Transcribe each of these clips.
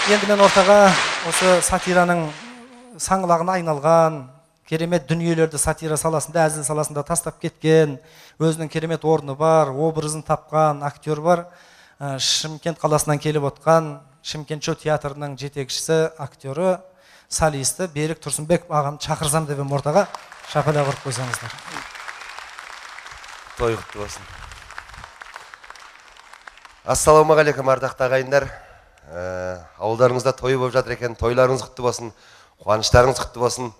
Енді мен ортаға осы сатираның саңлағына айналған, керемет дүниелерді сатира саласында, әзіл саласында тастап кеткен, өзінің керемет орны бар, образын тапқан актер бар. Шымкент қаласынан келіп отқан Шымкент шоу театрының жетекшісі, актері, солисті Берік Тұрсынбеков ағамды шақырсам деп едім ортаға. Шапалақ ұрып қойсаңыздар. Той құтты болсын. Ассалаумағалейкум, ардақты ағайындар. Ауылдарыңызда той болып жатыр екен, тойларыңыз құтты болсын, қуаныштарыңыз құтты болсын.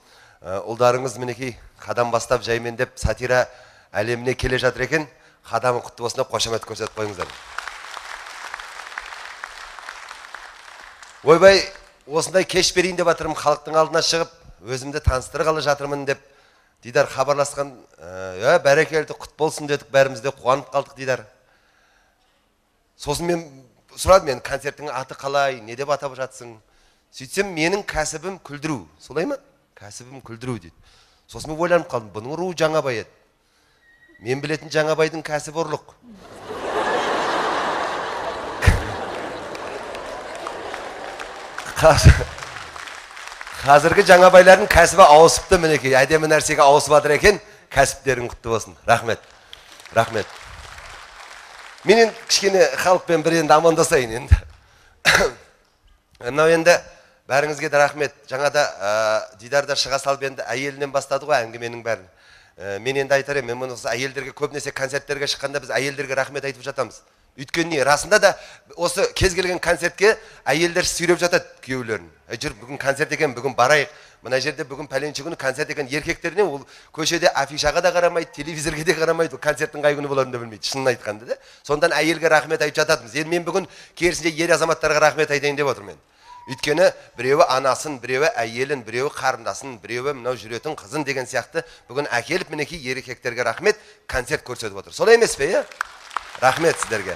Ұлдарыңыз мінекей қадам бастап жаймендеп сатира әлеміне келе жатыр екен, қадамы құтты болсын деп қошемет көрсетіп қойыңыздар. Ойбай, осындай кеш берейін деп жатырмын, халықтың алдына шығып өзімді таныстырғалы жатырмын деп Дидар хабарласқан, бәрекелді, құт болсын дедік, бәріміз де қуанып қалдық Дидар. Сосын мен сұрадым, мен концерттің аты қалай, не деп атап жатсың? Сөйтсем, менің кәсібім күлдіру, солай ма? Кәсібім күлдіру дейді. Сосын мен ойланып қалдым, бұның руы Жаңабай еді. Мен білетін Жаңабайдың кәсібі ұрлық. Қазіргі Жаңабайлардың кәсібі ауысыпты, мінекей, әдемі нәрсеге ауысып жатыр екен, кәсіптерің құтты болсын. Рахмет, рахмет. Мен енді кішкене халықпен бір енді амандасайын енді. Мынау енді бәріңізге де рахмет. Жаңа да, Дидар да шыға салып енді әйелінен бастады ғой әңгіменің бәрін. Мен енді айтар едім, мен мұны осы әйелдерге көбінесе концерттерге шыққанда біз әйелдерге рахмет айтып жатамыз. Өйткені не, расында да осы кез келген концертке әйелдер сүйреп жатады күйеулерін. Әй, жүр, бүгін концерт екен, бүгін барайық. Мына жерде бүгін пәленше күні концерт екен. Еркектеріне ол көшеде афишаға да қарамайды, телевизорге де қарамайды, ол концерттің қай күні боларын да білмейді, шынын айтқанда да. Сондан әйелге рахмет айтып жататынбыз. Енді мен бүгін керісінше ер азаматтарға рахмет айтайын деп отырмын. Өйткені біреуі анасын, біреуі әйелін, біреуі қарындасын, біреуі мынау жүретін қызын деген сияқты бүгін әкеліп мінекей еркектерге рахмет концерт көрсетіп отыр. Солай емес пе, иә? Рахмет сіздерге.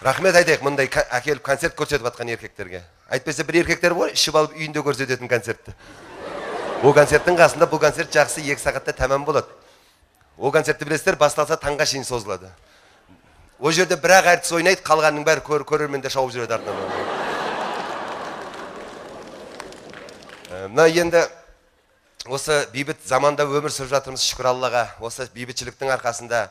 Рахмет айтайық мұндай әкеліп концерт көрсетіп жатқан еркектерге. Әйтпесе бір еркектер бар, ішіп алып үйінде көрсететін концертті. Ол концерттің қасында бұл концерт жақсы 2 сағатта тәмам болады. Ол концертті білесіздер, басталса таңға шейін созылады. Ол жерде бір-ақ әртіс ойнайды, қалғанның бәрі көрермендер шауып жүреді артынан. Мына енді осы бейбіт заманда өмір сүріп жатырмыз, шүкір Аллаға. Осы бейбітшіліктің арқасында,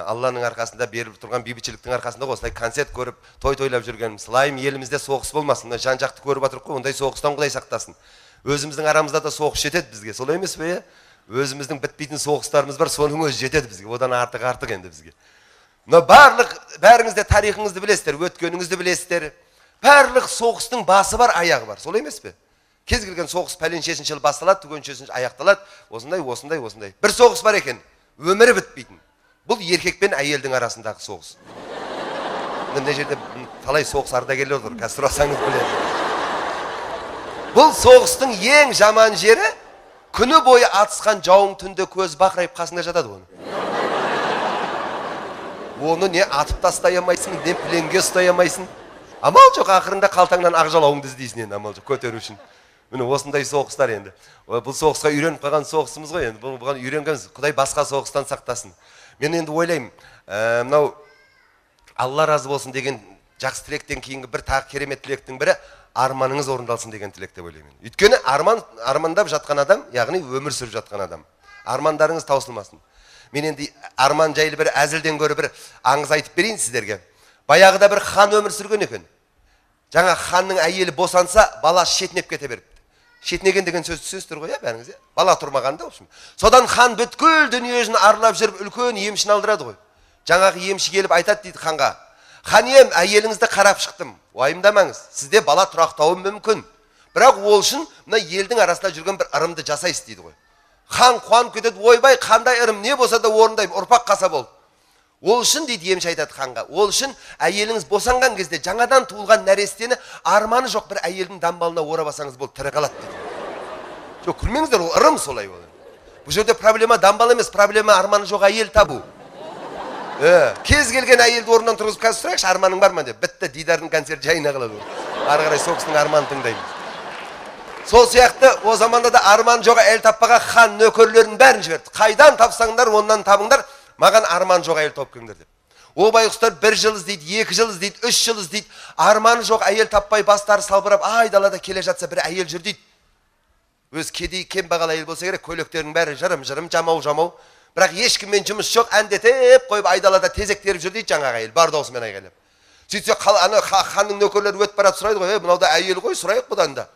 Алланың арқасында беріп тұрған бейбітшіліктің арқасында осылай концерт көріп, той тойлап жүргеніміз. Лайым елімізде соғыс болмасын. Мына жан-жақты көріп жатырмық қой, ондай соғыстан Құдай сақтасын. Өзіміздің арамызда да соғыс жетеді бізге, солай емес пе, иә? Өзіміздің бітпейтін соғыстарымыз бар, соның өзі жетеді бізге. Одан артық артық енді бізге. Мына барлық, бәріңіз де тарихыңызды білесіздер, өткеніңізді білесіздер. Барлық соғыстың басы бар, аяғы бар, солай емес пе? Кез келген соғыс пәленшесінші жыл басталады, түгеншесінші аяқталады, осындай, осындай, осындай. Бір соғыс бар екен, өмірі бітпейтін. Бұл еркек пен әйелдің арасындағы соғыс. Мына жерде талай соғыс ардагерлері отыр, қазір сұрасаңыз біледі. Бұл соғыстың ең жаман жері, күні бойы атысқан жауың түнде көз бақырайып қасында жатады оны. Оны не атып тастай алмайсың, не пленге ұстай алмайсың. Амал жоқ, ақырында қалтаңнан ақ жалауыңды іздейсің енді, амал жоқ, көтеру үшін. Міне осындай соғыстар енді. Ой, бұл соғысқа үйреніп қалған соғысымыз ғой енді. Бұған үйренгенбіз. Құдай басқа соғыстан сақтасын. Мен енді ойлаймын, мынау Алла разы болсын деген жақсы тілектен кейінгі бір тағы керемет тілектің бірі арманыңыз орындалсын деген тілек деп ойлаймын. Өйткені армандап жатқан адам, яғни өмір сүріп жатқан адам. Армандарыңыз таусылмасын. Мен енді арман жайлы бір әзілден гөрі бір аңыз айтып берейін сіздерге. Баяғыда бір хан өмір сүрген екен. Жаңа ханның әйелі босанса, бала шетінеп кете беріпті. Шетінеген деген сөз түсінесіздер ғой, иә, бәріңіз, иә? Бала тұрмаған да, в общем. Содан хан бүткіл дүниежүзін аралап жүріп үлкен емшіні алдырады ғой. Жаңағы емші келіп айтады дейді ханға. Хан ием, әйеліңізді қарап шықтым. Уайымдамаңыз, сізде бала тұрақтауы мүмкін. Бірақ ол үшін мына елдің арасында жүрген бір ырымды жасайсыз дейді ғой. Хан қуанып кетеді, ойбай, қандай ырым, не болса да орындаймын, ұрпақ қаса болды. Ол үшін дейді емші айтады ханға, ол үшін әйеліңіз босанған кезде жаңадан туылған нәрестені арманы жоқ бір әйелдің дамбалына орап алсаңыз болды, тірі қалады дейді. Жоқ, күлмеңіздер, ол ырым солай ол. Бұл жерде проблема дамбал емес, проблема арманы жоқ әйел табу. Кез келген әйелді орнынан тұрғызып қазір сұрайықшы, арманың бар ма деп. Бітті, Дидардың концерті жайына қалады ол. Ары қарай сол кісінің арманын тыңдаймыз. Сол сияқты о заманда да арман жоқ әйел таппаған хан нөкерлерінің бәрін жіберді. Қайдан тапсаңдар, оннан табыңдар, маған арман жоқ әйел тауып келіңдер деп. О байғұстар 1 жыл іздейді, 2 жыл іздейді, 3 жыл іздейді. Арманы жоқ, әйел таппай, бастары салбырап, айдалада келе жатса бір әйел жүр дейді. Өз кедей кембағал әйел болса керек, көйлектерінің бәрі жырым-жырым, жамау-жамау. Бірақ ешкіммен жұмыс жоқ, әндетіп қойып айдалада тезек теріп жүр дейді жаңағы әйел, бар даусымен айғайлап. Сөйтсе ана ханның нөкерлері өтіп барады, сұрайды ғой, мынау да әйел ғой, сұрайық бұдан да.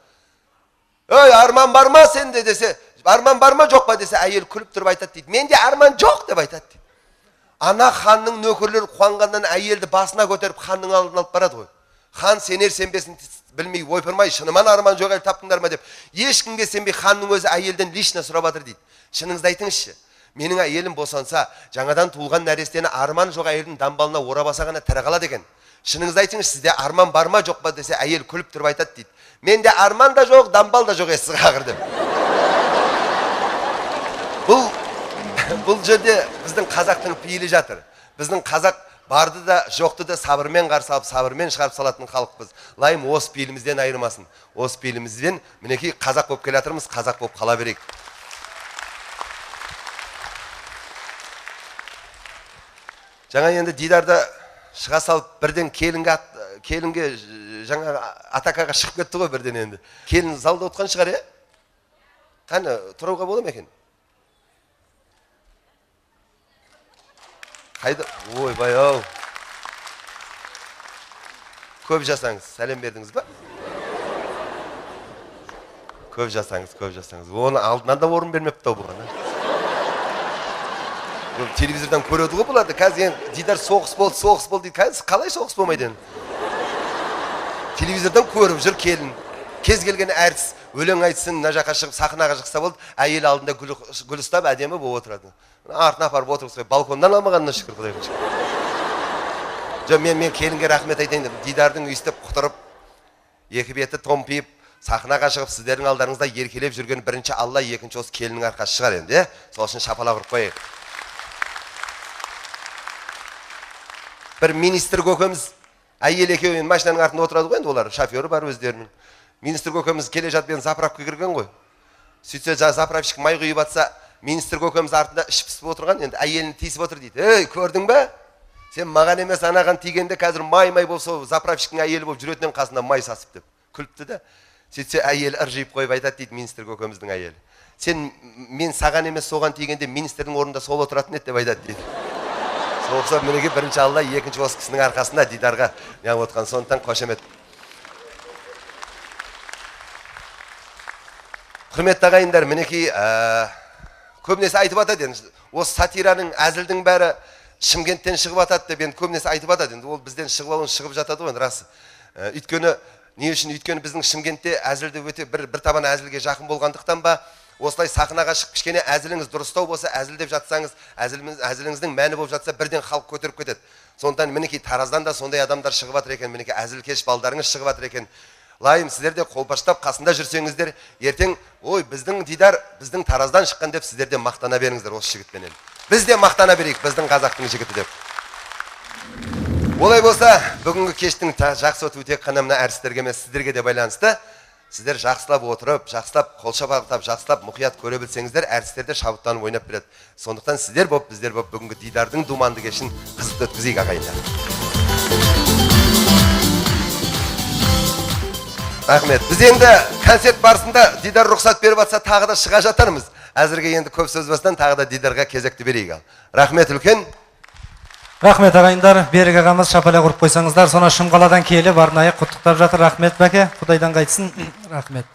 Ей, арман бар ма сенде десе, арман бар ма жоқ па десе, әйел күліп тұрып айтады дейді, менде арман жоқ деп айтады дейді. Ана ханның нөкерлері қуанғаннан әйелді басына көтеріп ханның алдына алып барады ғой. Хан сенер сенбесін білмей, ойпырмай, шынымен арман жоқ әйел таптыңдар ма деп, ешкімге сенбей ханның өзі әйелден лично сұрап жатыр дейді. Шыныңызды айтыңызшы, менің әйелім босанса, жаңадан туылған нәрестені арман жоқ әйелдің дамбалына орап алса ғана тірі қалады екен. Шыныңызды айтыңызшы, сізде арман бар ма жоқ па десе, әйел күліп тұрып айтады дейді. Менде арман да жоқ, дамбал да жоқ, ессіз қағыр деп. Бұл жерде біздің қазақтың пейілі жатыр. Біздің қазақ барды да, жоқты да сабырмен қарсы алып, сабырмен шығарып салатын халықпыз. Лайым осы пейілімізден айырмасын. Осы пейілімізден мінекей қазақ болып келе жатырмыз, қазақ болып қала берейік. Жаңа енді Дидарда шыға салып бірден келінге жаңа атакаға шығып кетті ғой бірден енді. Келін залда отқан шығар, е? Қане, тұруға бола ма екен? Қайда? Ойбай ау. Көп жасаңыз, сәлем бердіңіз ба? Көп жасаңыз, көп жасаңыз. Оны алдынан да орын бермепті ау бұған, а? Телевизордан көреді ғой бұларды. Қазір енді Дидар соғыс болды, соғыс болды дейді. Қазір қалай соғыс болмайды енді? Телевизордан көріп жүр келін. Кез келген әртіс өлең айтсын, мына жаққа шығып сахнаға шықса болды, әйел алдында гүл ұстап әдемі болып отырады. Артына апарып отырғызбай, балконнан алмағанына шүкір, Құдайға шүкір. Жоқ, мен келінге рахмет айтайын деп, Дидардың өйстіп құтырып, екі беті томпиып, сахнаға шығып сіздердің алдарыңызда еркелеп жүрген бірінші Алла, екінші осы келіннің арқасы шығар енді, е? Сол үшін шапалақ ұрып қояйық. Бір министр көкеміз, әйел екеуі енді машинаның артында отырады ғой енді, олар шофері бар өздерінің. Министр көкеміз келе жатып енді заправкаға кірген ғой. Сөйтсе заправщик май құйып атса, министр көкеміз артында ішіп пісіп отырған, енді әйелін тиісіп отыр дейді. Ей, көрдің бе? Сен маған емес анаған тигенде қазір май-май болып сол заправщиктің әйелі болып жүретінен қасында май сасып деп күліпті де. Сөйтсе әйелі ыржиып қойып айтады дейді министр көкеміздің әйелі. Сен мен саған емес соған тигенде министрдің орнында сол отыратын еді деп айтады дейді. Соғыса мінекей бірінші Алла, екінші осы кісінің арқасында Дидарға неғып отқан, сондықтан қошемет. Құрметті ағайындар, мінекей, көбінесе айтып атады енді, осы сатираның, әзілдің бәрі Шымкенттен шығып атады деп енді көбінесе айтып атады енді, ол бізден шығып алуын шығып жатады ғой енді, рас. Өйткені не үшін? Өйткені біздің Шымкентте әзілді өте бір табан әзілге жақын болғандықтан ба, осылай сахнаға шығып кішкене әзіліңіз дұрыстау болса, әзілдеп жатсаңыз, әзіліңіздің мәні болып жатса, бірден халық көтеріп кетеді. Сондықтан мінекей Тараздан да сондай адамдар шығып жатыр екен, мінекей әзілкеш балдарыңыз шығып жатыр екен. Лайым, сіздер де қолпаштап қасында жүрсеңіздер, ертең, ой, біздің Дидар, біздің Тараздан шыққан деп сіздер де мақтана беріңіздер осы жігітпенен. Біз де мақтана берейік, біздің қазақтың жігіті деп. Олай болса, бүгінгі кештің жақсы өтуі тек қана мына әртістерге емес, сіздерге де байланысты. Сіздер жақсылап отырып, жақсылап қол шапалақтап, жақсылап мұқият көре білсеңіздер, әртістер де шабыттанып ойнап береді. Сондықтан сіздер болып, біздер болып бүгінгі Дидардың думанды кешін қызықты өткізейік, ағайындар. Рахмет. Біз енді концерт барысында Дидар рұқсат беріп атса, тағы да шыға жатармыз. Әзірге енді көп сөз бастан тағы да Дидарға кезекті берейік ал. Рахмет үлкен. Рахмет ағайындар, Берік ағамыз шапалақ ұрып қойсаңыздар, соны Шымқаладан келіп арнайы құттықтап жатыр. Рахмет бәке, Құдайдан қайтсын. Рахмет.